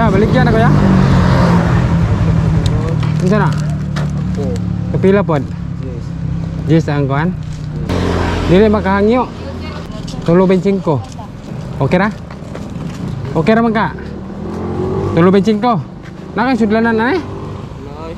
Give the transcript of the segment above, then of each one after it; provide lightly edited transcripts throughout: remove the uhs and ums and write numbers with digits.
Kuya, baligya na kuya. Unsa na? Ako. Kapila pod. Yes. Yes ang kuan. Dili makahangyo. Tulo 25. Okay ra? Okay ra man ka? Tulo 25. Nakang sudlanan na eh. Nay.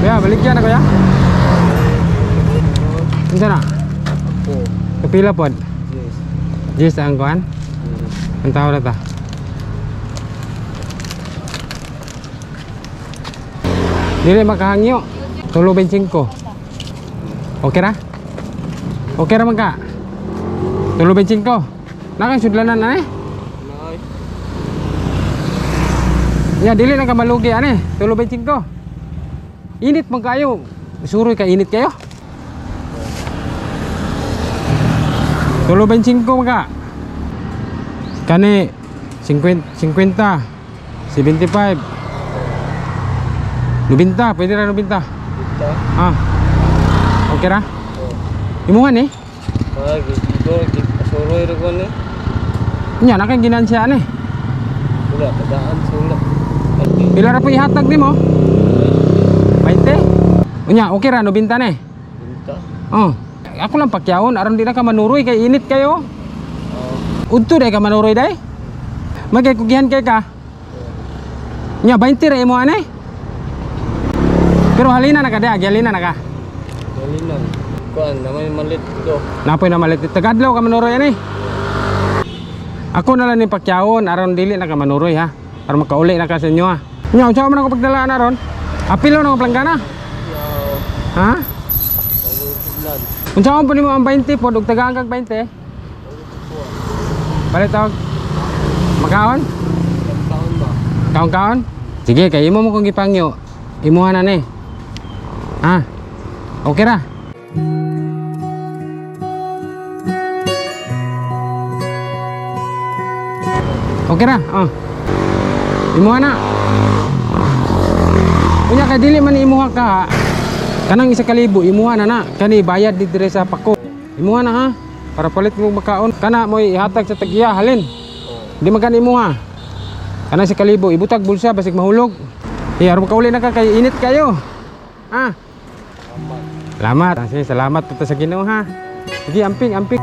Kuya, baligya na kuya. Unsa na? Ako. Kapila pod. Yes. Yes ang kuan. Yes. Ang tao na ta. Dili makahangyo. Tulo 25. Okay ra? Okay ra man ka? Tulo 25. Nakang sudlanan na eh. Nay. Ya, dili na ka malugi ani. Tulo 25. Init man kayo. Suroy ka init kayo. Tulo 25 man ka. Kani 50, 50, 75, 90, pwede ra 90. Kita. Ah. Okay ra? Oh. Imuhan eh. Ah, gitu. Suroy ra ko ni. Nya na kay ginansya ani. Wala, kadaan sa wala. Pila ra po ihatag nimo? 20. Unya, okay ra 90 ni. Binta. Oh. Ako lang pakyawon aron di na ka manuroy kay init kayo. Oh. Udto day ka manuroy day. Magkay kugihan kay ka. Nya 20 ra imo ani. Pero halina na ka day, halina na ka. Dalinan. Kuan, naman malit do. Napoy na malit. Tagadlaw ka manuroy ani. Ako na lang ni pakyawon aron dili na ka manuroy ha. Aron makauli na ka sa inyo ha. Nya unsa man ako pagdalaan aron? Apilo na ko planggana. Yaw. Ha? Ang tudlan. Unsa man po nimo ang 20 pod ug tagaan kag 20? Palit og makaon? Taon ba? Kaon-kaon? Sige, kay imo mo kong gipangyo. Imuha na ni. Ha? Okay ra. Okay ra. Oh. Imuha na. Unya kay dili man imuha ka. Kanang 1,000 imuha na na. Kani bayad di dire sa pako. Imuha na ha. Para palit mo makaon. Kana mo ihatag sa tagiya halin. Oh. Di man kani imuha. Kanang 1,000 ibutag bulsa basig mahulog. Eh, aron makauli na ka kay init kayo. Ah. Aman. Salamat. Ah, sige, salamat po ta sa Ginoo ha. Sige, amping, amping.